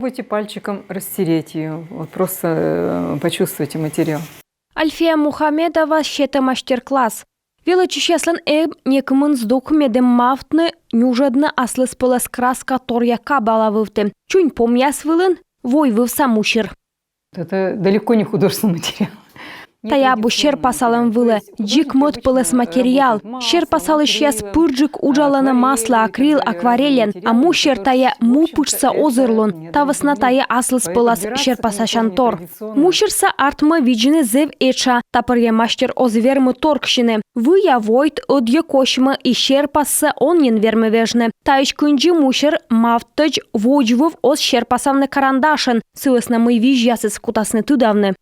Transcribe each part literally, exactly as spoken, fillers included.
Попробуйте пальчиком растереть ее, вот просто э, почувствуйте материал. Альфия Мухамедова сетӧ мастер-класс. Велӧдчысьяслӧн эм некымын здук, медым мавтны нюжӧдны аслыспӧлӧс краска торъя кабала вывті. Чунь помъяс вылын войвывса мусир. Это далеко не художественный материал. Тайӧ абу серпасалӧм вылӧ, дзик мӧдпӧлӧс материал. Серпасалысьяс пырджык уджалӧны масло, акрил, акварелен, а мусир — тайӧ му пытшса озырлун. Та вӧсна тайӧ аслыспӧлӧс серпасасян тор. Мусирсӧ артмӧ видзны зэв этша, та пӧръя мастер оз вермы торксьыны. Выйӧ войт ӧдйӧ косьмӧ и серпассӧ он нин вермы вежны. Таысь кындзи мусир мавттӧдз водзвыв оз серпасавны карандашӧн, сы вӧсна мый визьясыс кутасны тыдавны.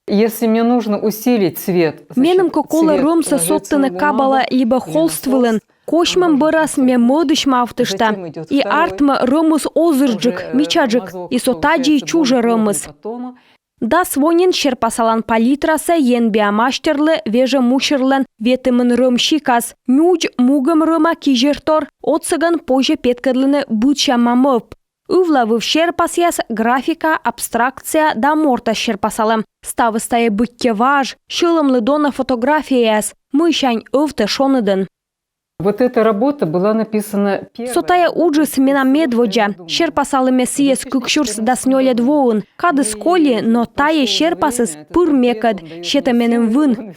Если мне нужно усилить цвет, Меным кӧ колӧ рӧмсӧ содтыны кабала либӧ холст вылын, косьмӧм бӧрас ме мӧдысь мавтышта. И артмӧ рӧмыс озырджык, мичаджык, и со тадзи чужӧ рӧмыс. Дас во нин серпасалан палитрасӧ енбиа мастерлы вежӧ мусирлӧн ветымын рӧм сикас. Нюдз мугӧм рӧма кизьӧртор, отсӧгӧн позьӧ петкӧдлыны быдсяма мӧвп. Ывлавыв серпасъяс: графика, абстракция да мортӧс серпасалӧм. Ставыс тайӧ быттьӧ важ, сьӧлӧмлы дона фотографияяс, мыйсянь ӧвтӧ шоныдӧн. Вот эта работа была написана первая. Со тайӧ уджыс менам медводдза. Серпасалі ме сійӧс кык сюрс дас нёльӧд воын. Кадыс коли, но тайӧ серпасыс пыр мекӧд, сетӧ меным вын.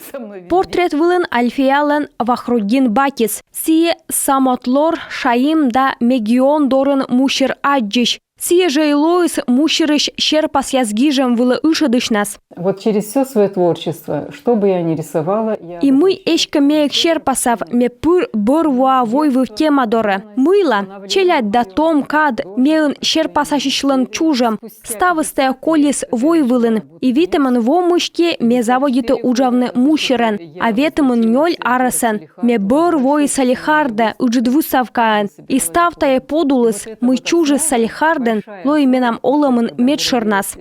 Портрет вылын Альфиялӧн Вахруддин батьыс. Сійӧ Самотлор, Шаим да Мегион дорын мусир аддзысь. Сійӧ жӧ и лоис мусирысь серпасъяс гижӧм вылӧ ышӧдысьнас. Вот через все свое творчество, что бы я ни рисовала, я... И мый эськӧ ме эг серпасав, ме пыр бӧр воа войвыв тема дорӧ. Мыйла? Челядь да том кад меын серпасасьысьлӧн чужӧм. Ставыс тайӧ колис войвылын. И ветымын во мысти ме заводиті уджавны мусирӧн, а ветымын нёль арӧсӧн ме бӧр вои Салехардӧ ыджыд выставкаӧн. И став тайӧ подулыс, мый чужис Салехардын, лои менам олӧмын медшӧрнас.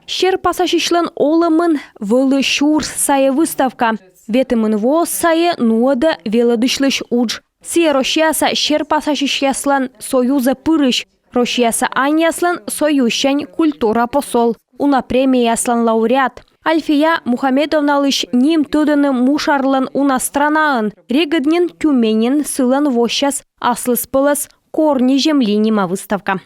Серпасасьысьлӧн олӧмын вӧлі сюрс сайӧ выставка. Ветымын воӧ сайӧ нуӧдӧ велӧдысьлысь удж. Сійӧ Россияса серпасасьысьяслӧн союзӧ пырысь, Россияса аньяслӧн союзсянь культура посол, уна премияяслӧн лауреат. Альфия Мухамедовналысь ним тӧдӧны мушарлӧн уна странаын. Регыд нин Тюменьын сылӧн воссяс аслыспӧлӧс «Корни земли» нима выставка.